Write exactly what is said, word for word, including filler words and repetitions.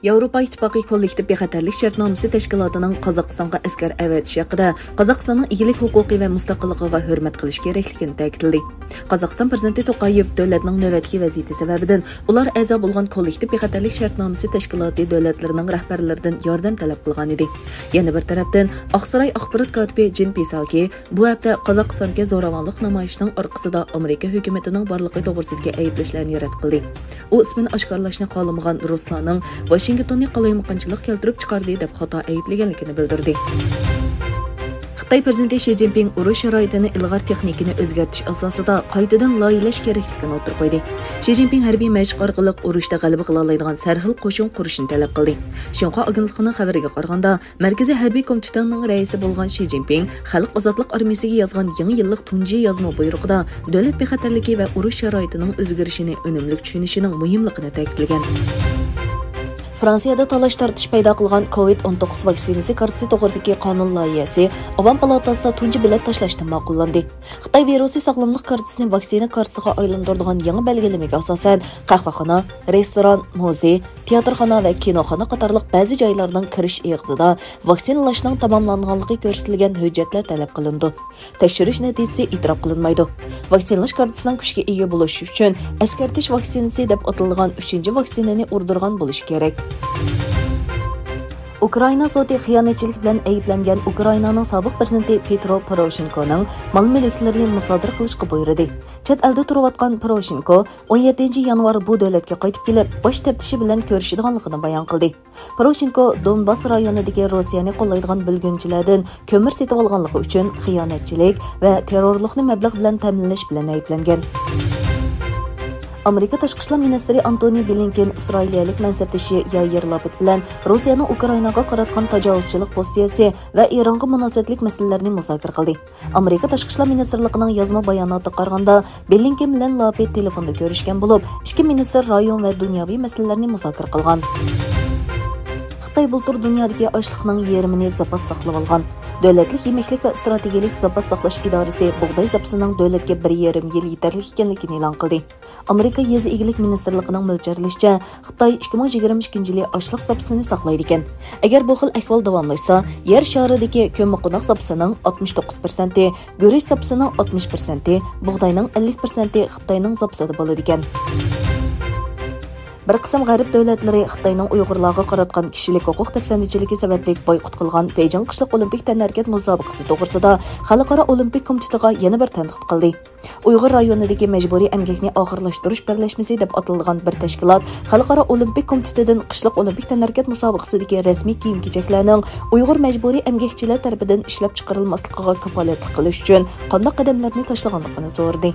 ياۋروپا ئىتتىپاقى كوللېكتىپ بىخەتەرلىك شەرتنامىسى تەشكىلاتىنىڭ قازاقىستانغا ئەسكەر ئەۋەتىش ھەققىدە قازاقىستاننىڭ ئىگىلىك ھوقۇقى ۋە مۇستەقىللىقىغا ھۆرمەت قىلىش كېرەكلىكىنى تەكىتلىدى. قازاقىستان پىرېزىدېنتى توقايېۋ دۆلەتنىڭ نۆۋەتتىكى ۋەزىپىسى سەۋەبىدىن ئۇلار ئەزا بولغان كوللېكتىپ بىخەتەرلىك شەرتنامىسى تەشكىلاتى دۆلەتلىرىنىڭ رەھبەرلىرىدىن ياردەم تەلەپ قىلغانىدى. يەنە بىر تەرەپتىن، ئاقساراي ئاخبارات كاتىپى جىن پىساكى بۇ ھەپتە قازاقىستاندىكى زوراۋانلىق نامايىشىنىڭ ئارقىسىدا ئامېرىكا ھۆكۈمىتىنىڭ بارلىقى توغرىسىدىكى ئەيىبلەشلەرنى رەت قىلدى. ئۇ ئىسمىنى ئاشكارىلاشنى خالىمىغان رۇسلارنىڭ ۋاشىنگتوننى قالايمىقانچىلىق كەلتۈرۈپ چىقاردى دەپ خاتا ئەيىبلىگەنلىكىنى بىلدۈردى. خىتاي پىرېزىدېنتى شى جىنپىڭ ئۇرۇش شارائىتىنى ئىلغار تېخنىكىنى ئۆزگەرتىش ئاساسىدا قايتىدىن لايىھەلەش كېرەكلىكىنى ئوتتۇرىغا قويدى. شى جىنپىڭ ھەربىي مەشىق ئارقىلىق ئۇرۇشتا غەلىبە قىلالايدىغان سەرخىل قوشۇن قۇرۇشنى تەلەپ قىلدى. شىنخۇا ئاگېنتلىقىنىڭ خەۋىرىگە قارىغاندا، مەركىزىي ھەربىي كومىتېتىنىڭ رەئىسى بولغان شى جىنپىڭ خەلق ئازادلىق ئارمىيىسىگە يازغان يېڭى يىللىق تۇنجى يازما بۇيرۇقىدا دۆلەت بىخەتەرلىكى ۋە ئۇرۇش شارائىتىنىڭ ئۆزگىرىشىنى ئۈنۈملۈك چۈشىنىشىنىڭ مۇھىملىقىنى تەكىتلىگەن. فرانسىيەدە تالاش-تارتىش پەيدا قىلغان كوۋىد ئون توققۇز ۋاكسىنىسى كارتىسى توغرىدىكى قانۇن لايىھەسى ئاۋام پالاتاسىدا تۇنجى بېلەت تاشلاشتىن ماقۇللاندى. خىتاي ۋىرۇسى ساغلاملىق كارتىسىنى ۋاكسىنا كارتىسىغا ئايلاندۇرىدىغان يېڭى بەلگىلىمىگە ئاساسەن، قەھۋەخانا، رېستوران، مۇزېي، تىياتىرخانا ۋە كىنوخانا قاتارلىق بەزى جايلارنىڭ كىرىش ئېغىزىدا ۋاكسىنىلاشنىڭ تاماملانغانلىقى كۆرسىتىلگەن ھۆججەتلەر تەلەپ قىلىنىدۇ. تەكشۈرۈش نەتىجىسى ئېتىراپ قىلىنمايدۇ. ۋاكسىنىلاش كارتىسىنىڭ كۈچكە ئىگە بولۇشى ئۈچۈن ئەسكەرتىش ۋاكسىنىسى دەپ ئاتىلىدىغان ئۈچىنچى ۋاكسىنىنى ئۇردۇرغان بولۇشى كېرەك. ئۇكرائىنا سوتى خىيانەتچىلىك بىلەن ئەيىبلەنگەن ئۇكرائىنانىڭ سابىق پىرېزىدېنتى پېترو پوروشېنكونىڭ مال-مۈلۈكلىرىنى مۇسادىرە قىلىشقا بۇيرۇدى. چەت ئەلدە تۇرۇۋاتقان پوروشېنكو ئون يەتتىنچى يانۋار بۇ دۆلەتكە قايتىپ كېلىپ، باش تەپتىشى بىلەن كۆرۈشىدىغانلىقىنى بايان قىلدى. پوروشېنكو دونباس رايونىدىكى روسىيەنى قوللايدىغان بۆلگۈنچىلەردىن كۆمۈر سېتىۋالغانلىقى ئۈچۈن خىيانەتچىلىك ۋە تېررورلۇقنى مەبلەغ بىلەن تەمىنلەش بىلەن ئەيىبلەنگەن. ئامېرىكا تاشقى ئىشلار مىنىستىرى ئانتونى بلىنكېن ئىسرائىلىيەلىك مەنسەپدىشى يائىر لاپىد بىلەن روسىيەنىڭ ئۇكرائىناغا قاراتقان تاجاۋۇزچىلىق پوزىتسىيەسى ۋە ئىرانغا مۇناسىۋەتلىك مەسىلىلەرنى مۇزاكىرە قىلدى. ئامېرىكا تاشقى ئىشلار مىنىستىرلىقىنىڭ يازما باياناتىغا قارىغاندا، بلىنكېن بىلەن لاپىد تېلېفوندا كۆرۈشكەن بولۇپ، ئىككى مىنىستىر رايون ۋە دۇنياۋى مەسىلىلەرنى مۇزاكىرە قىلغان. خىتاي بۇلتۇر دۇنيادىكى ئاشلىقنىڭ يېرىمىنى زاپاس ساقلىۋالغان. دۆلەتلىك يېمەكلىك ۋە ئىستراتېگىيەلىك زاپاس ساقلاش ئىدارىسى بۇغداي زاپىسىنىڭ دۆلەتكە بىر يېرىم يىل يېتەرلىك ئىكەنلىكىنى ئېلان قىلدى. ئامېرىكا يېزا ئىگىلىك مىنىستىرلىقىنىڭ مۆلچەرلىشىچە، خىتاي ئىككى مىڭ يىگىرمە ئىككىنچى يىلى ئاشلىق زاپىسىنى ساقلايدىكەن. ئەگەر بۇ خىل ئەھۋال داۋاملاشسا، يەر شارىدىكى كۆممىقوناق زاپىسىنىڭ ئاتمىش توققۇز پىرسەنتى، گۈرۈچ زاپىسىنىڭ ئاتمىش پىرسەنتى، بۇغداينىڭ ئەللىك پىرسەنتى خىتاينىڭ زاپىسىدا بولىدىكەن. بىر قىسىم غەرب دۆلەتلىرى خىتاينىڭ ئۇيغۇرلارغا قاراتقان كىشىلىك ھوقۇق دەپسەندىچىلىكى سەۋەبلىك بايقۇت قىلغان بېيجىڭ قىشلىق ئولىمپىك تەنھەرىكەت مۇسابىقىسى توغرىسىدا خەلقئارا ئولىمپىك كومىتېتىغا يەنە بىر تەنقىد قىلدى. ئۇيغۇر رايونىدىكى مەجبۇرىي ئەمگەكنى ئاخىرلاشتۇرۇش بىرلەشمىسى دەپ ئاتىلىدىغان بىر تەشكىلات خەلقئارا ئولىمپىك كومىتېتىدىن قىشلىق ئولىمپىك تەنھەرىكەت مۇسابىقىسىدىكى رەسمىي كىيىم-كېچەكلەرنىڭ ئۇيغۇر مەجبۇرىي ئەمگەكچىلەر تەرىپىدىن ئىشلەپچىقىرىلماسلىقىغا كاپالەتلىك قىلىش ئۈچۈن قانداق قەدەملەرنى تاشلىغانلىقىنى سورىدى.